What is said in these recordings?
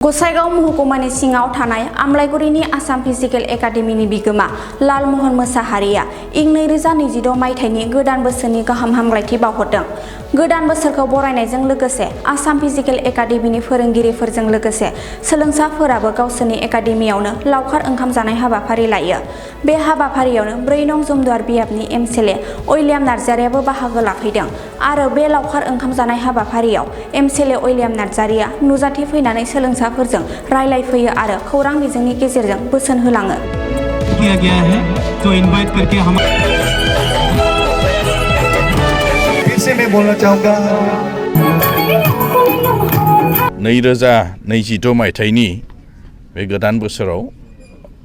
गसाइगाव महकुमानि सिङाव थानाय आमलाइगुरिनि आसाम फिजिकेल एकाडेमिनि बिगोमा लालमहन मोसाहारिया इं 2026 मायथाइनि गोदान बोसोरनि गाहाम हामलायथि बावहरदों। गोदान बोसोरखौ बरायनायजों लोगोसे आसाम फिजिकेल एकाडेमिनि फोरोंगिरिफोरजों लोगोसे सोलोंसाफोराबो गावसोरनि एकाडेमियावनो लावखार ओंखाम जानाय हाबाफारि लायो। बे हाबाफारियावनो 4 नं जमदुवार बियाबनि एमसिएलए उइलियाम नार्जारियाबो बाहागो लाफैदों आरो बे लावखार ओंखाम जानाय हाबाफारियाव एमसिएलए उइलियाम नार्जारिया नुजाथि फैनानै सोलोंसाफोरजों रायलायफैयो आरो खौरां बिजोंनि गेजेरजों बोसोन होलाङो। किया गया है तो इनवाइट करके हम फिर से मैं बोलना चाहूँगा 2026 मायथाइनि बे गोदान बोसोराव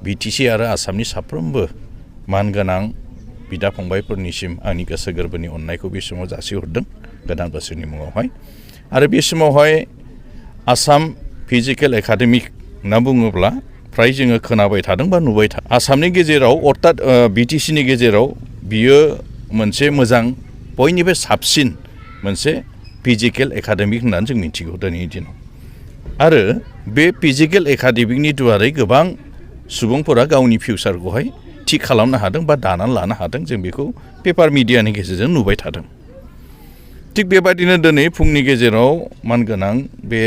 बिटिसि आरो आसामनि साफ्रोमबो मानगोनां बिदा फंबायफोरनिसिम आंनि गोसो गोरबोनि अननायखौ बे समाव जासिहरदों गोदान बोसोरनि मुङावहाय। आरो बे समावहाय आसाम फिजिकेल एकाडेमिक होनना बुङोब्ला फ्राय जोङो खोनाबाय थादों बा नुबाय थादों। आसामनि गेजेराव अर्थात बिटिसिनि गेजेराव बियो मोनसे मोजां बयनिफ्राय साबसिन मोनसे फिजिकेल एकाडेमिक होननानै जों मिथिगौ दिनैनि दिनाव। आरो बे फिजिकेल एकाडेमिकनि दुवारै गोबां सुबुंफोरा गावनि फिउचारखौहाय थि खालामनो हादों बा दानानै लानो हादों। जों बेखौ पेपार मिडियानि गेजेरजों नुबाय थादों। थिग बेबादिनो दिनै फुंनि गेजेराव मानगोनां बे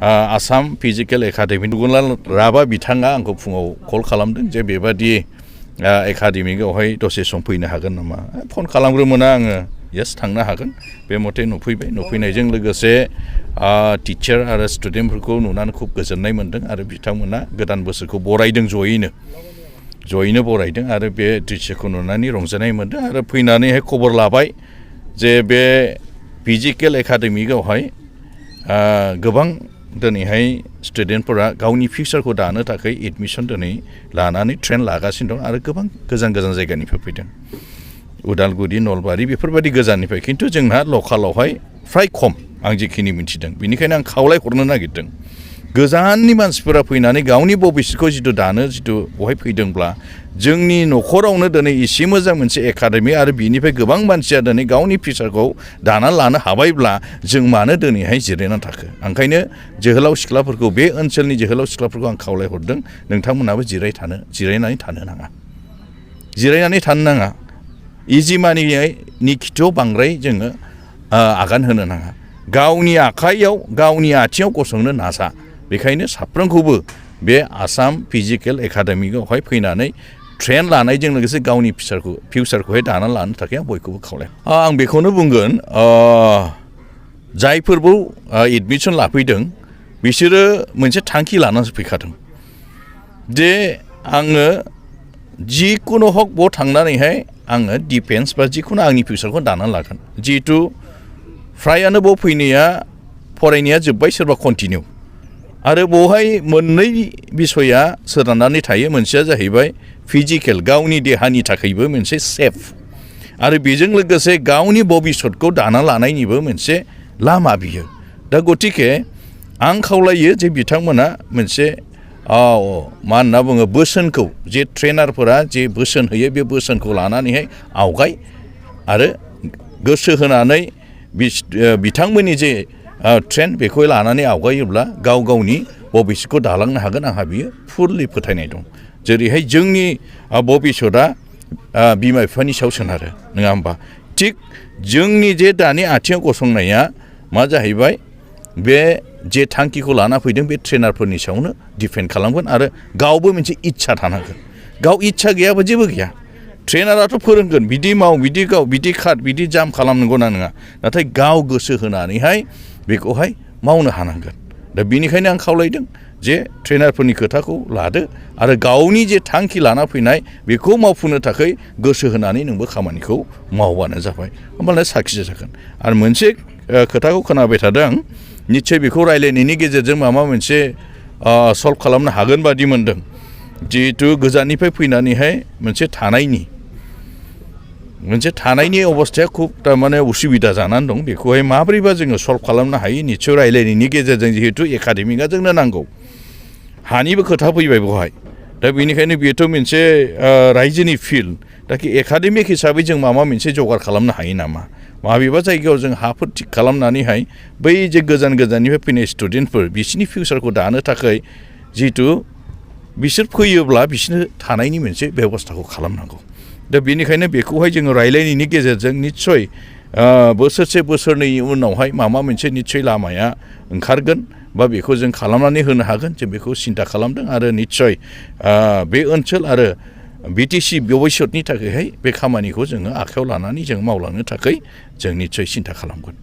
आसाम फिजिकेल एकाडेमि दुगुनलाल राभा बिथाङा आंखौ फुङाव कल खालामदों जे बेबादि एकाडेमिकआवहाय दसे सम फैनो हागोन नामा। फन खालामग्रोमोना आङो येस थांनो हागोन। बे मथे नुफैबाय। नुफैनायजों लोगोसे टिचार आरो स्टुडेन्टफोरखौ नुनानै खुब गोजोननाय मोन्दों आरो बिथांमोना गोदान बोसोरखौ बरायदों जयैनो बरायदों आरो बे दृश्यखौ नुनानै रंजानाय मोन्दों आरो फैनानैहाय खबर लाबाय जे बे फिजिकेल एकाडेमिकआवहाय गोबां दिनैहाय स्टुडेन्टफोरा गावनि फिउचारखौ दानो थाखाय एडमिसन दिनै लानानै ट्रेन लागासिनो दं आरो गोबां गोजान जायगानिफ्राय फैदों। उदालगुरि नलबारि बेफोरबायदि गोजाननिफ्राय, खिन्थु जोंहा लकालावहाय फ्राय खम आं जिखिनि मिथिदों। बेनिखायनो आं खावलायहरनो नागिरदों गोजाननि मानसिफोरा फैनानै गावनि भबिष्यतखौ दानो बहाय फैदोंब्ला जोंनि न'खरावनो दिनै एसे मोजां मोनसे एकाडेमि आरो बिनिफ्राय गोबां मानसिया दिनै गावनि फिउचारखौ दानानै लानो हाबायब्ला जों मानो दिनैहाय जिरायनानै थाखो। ओंखायनो जोहोलाव सिख्लाफोरखौ बे ओनसोलनि जोहोलाव सिख्लाफोरखौ आं खावलायहरदों नोंथांमोनाबो जिरायनानै थानो नाङा। इजि मानिनि खिथुआव बांद्राय जोङो आगान होनो नाङा। गावनि आखाइयाव गावनि आथिङाव गसंनो नाजा। बेखायनो साफ्रोमखौबो बे आसाम फिजिकेल एकाडेमिकआवहाय फैनानै ट्रेन लानायजों लोगोसे गावनि फिउचारखौहाय दानानै लानो थाखाय आं बयखौबो खावलाय। आं बेखौनो बुंगोन जायफोरबो एडमिसन लाफैदों बिसोरो मोनसे थांखि लानानैसो फैखादों जे आङो जिखुनु हक बाव थांनानैहाय आङो डिफेन्स बा जिखुनु आंनि फिउचारखौ दानानै लागोन। जिहेथु फ्रायानो बाव फैनाया फरायनाया जोब्बाय सोरबा कन्टिनिउ आरो बेवहाय मोननै बिसया सोनारनानै थायो। मोनसेया जाहैबाय फिजिकेल गावनि देहानि थाखायबो मोनसे सेफ आरो बेजों लोगोसे गावनि भबिष्यतखौ दाना लानायनिबो मोनसे लामा बियो। दा गतिके आं खावलायो जे बिथांमोना मोनसे मा होनना बुङो बोसोनखौ जे ट्रेनारफोरा जे बोसोन होयो बे बोसोनखौ लानानैहाय आवगाय आरो गोसो होनानै बिथांमोननि जे ट्रेन बेखौ लानानै आवगायोब्ला गावनि भबिष्यतखौ दालांनो हागोन। आंहा बियो फुललि फोथायनाय दं। जेरैहाय जोंनि भबिष्यतआ बिमा बिफानि सायाव सोनारो नङा होमबा। थिग जोंनि जे दानि आथिङाव गसंनाया मा जाहैबाय बे जे थांखिखौ लाना फैदों बे ट्रेनारफोरनि सायावनो डिपेन्ड खालामगोन आरो गावबो मोनसे इच्छा थानांगोन। गाव इच्छा गैयाबा जेबो गैया। ट्रेनाराथ' फोरोंगोन बिदि माव बिदि गाव बिदि खार बिदि जाम खालामनांगौ नङा। नाथाय गाव गोसो होनानैहाय बेखौहाय मावनो हानांगोन। दा बेनिखायनो आं खावलायदों जे ट्रेनारफोरनि खोथाखौ लादो आरो गावनि जे थांखि लाना फैनाय बेखौ मावफुंनो थाखाय गोसो होनानै नोंबो खामानिखौ मावबानो जाबाय। होमबानो साक्सेस जागोन। आरो मोनसे खोथाखौ खोनाबाय थादों आं निस्सय बेखौ रायलायनायनि गेजेरजों माबा मोनसे सल्भ खालामनो हागोन बादि मोनदों। जिहेथु गोजाननिफ्राय फैनानैहाय मोनसे थानायनि अबस्थाया खुब थारमाने उसुबिदा जानानै दं। बेखौहाय माब्रैबा जोङो सल्भ खालामनो हायो निस्सय रायलायनायनि गेजेरजों। जिहेतु एकाडेमिकआ जोंनो नांगौ हानिबो खोथा फैबाय बेवहाय। दा बेनिखायनो बेथ' मोनसे रायजोनि फिल्ड दा एकाडेमिक हिसाबै जों माबा मोनसे जगार खालामनो हायो नामा माबेबा जायगायाव जों हाफोर थिग खालामनानैहाय बै जे गोजान गोजाननिफ्राय फैनाय स्टुडेन्टफोर बिसोरनि फिउचारखौ दानो थाखाय जिहेथु बिसोर फैयोब्ला बिसोरनो थानायनि मोनसे बेबस्थाखौ खालामनांगौ दा बेनिखायनो बेखौहाय जोङो रायलायनायनि गेजेरजों निस्सय बोसोरसे बोसोरनैनि उनावहाय माबा मोनसे निस्सय लामाया ओंखारगोन बा बेखौ जों खालामनानै होनो हागोन जों बेखौ सिन्था खालामदों आरो निस्सय बे ओनसोल आरो बिटिसि भबिष्यतनि थाखायहाय बे खामानिखौ जोङो आखायाव लानानै जों मावलांनो थाखाय जों निस्सय सिन्था खालामगोन